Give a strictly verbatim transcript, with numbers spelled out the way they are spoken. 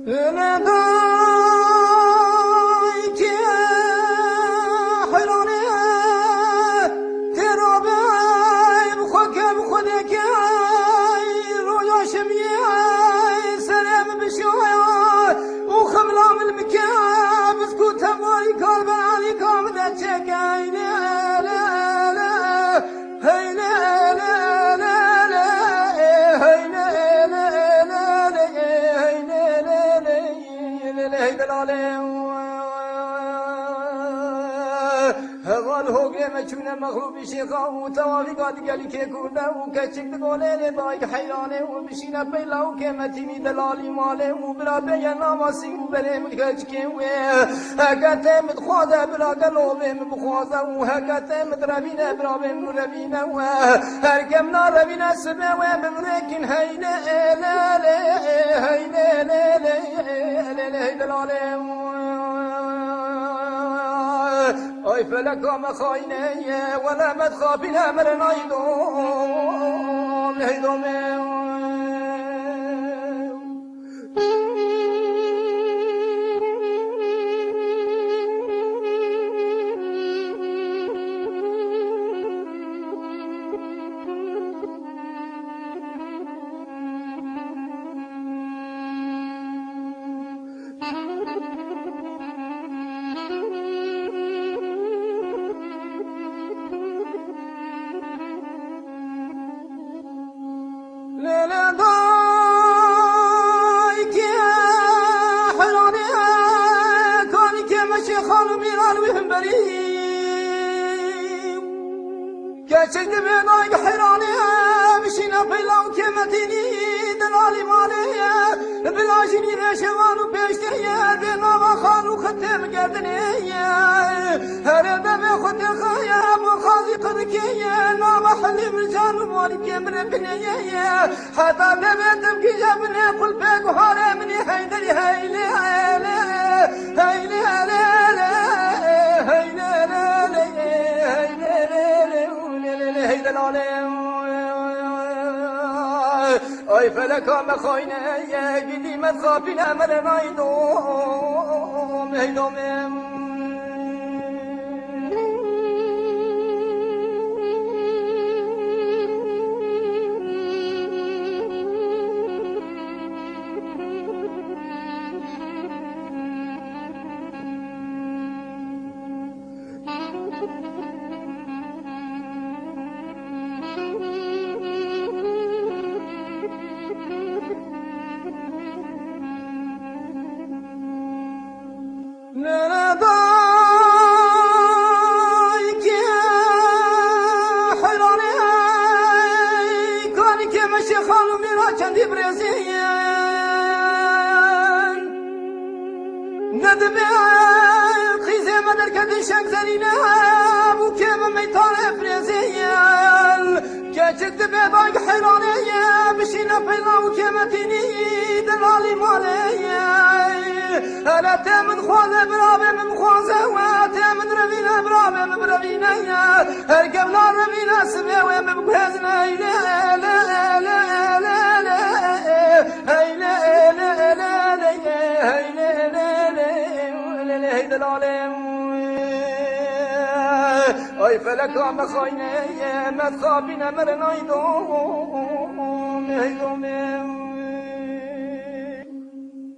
Lê dayikê heyranê tê rabê bi xwe ke bi xwe deke roja şemiyê serê min bişoya û xemla min bike bi ku temarî kar ber alîka min de çeke. Hey lê lê lê lê, hey lê lê lê lê, hey lê lê lê lê, hey lê lê lê lê, hey delalê. Heval hogê me çûne mexlûbî şêxa û tewavî gadî gelî kê kûrde û keçik di golê lê dayik heyranê û bişîne peyla û kêmetînî delalî malê û bira bêye nava sî û berê min keçikê wê. Heke tê min dixwaze bira gelo bê min bixwaze û heke tê min direvîne bira bê min revîne we. Her ke min na revîne sibê wê min rêkin hey lê lê lê, hey lê lê lê, hey lê lê, hey delalê. Ay feleka me xayne ye, wele me dixapîne mere nayî dom, hey domê. Lê lê dayikê heyranê, kanikê meşê xan û mîran wî hemberî. Keçik dibê dayik heyranê, bişîne peyla û kêmetînî delalî malê. Bila jinî rêşevan û pêştê ye, dê nava xan û xitê bi gerdinê ye. Herê devê xwe têxaye, bo xazî qirikê ye, nava helî min can û malîkê min rê binê ye. Heta nebê tim kîje binê qulpê guharê min ê Heyderî hey lê lê, hey lê lê lê, hey lê lê lê, hey lê lê lê, û lê lê lê, hey delalê. Ay feleka me xayne ye, gidî me dixapîne mere nayî dom, hey domê. Nere dayikê heyranê, kanikê meşê xan û mîra çendî birêzî ye. Ne dibe qîzê me derketin şek zerîne, bûkê min meytanê firêzê ye. Keçik dibe dayik heyranê ye, bişîne peyla û kêmetînî delalî malê ye. Hele tê min dixwaze birabê min bixwaze we, tê min revîne birabê min birevîne ye. Her kevna revîne sibê wê min biguhêzine, hey lê lê lê lê lê, hey lê lê lê lê, hey lê lê lê lê, hey delalê. Ay feleka me xayne ye, me dixapîne mere nayî dom, hey domê.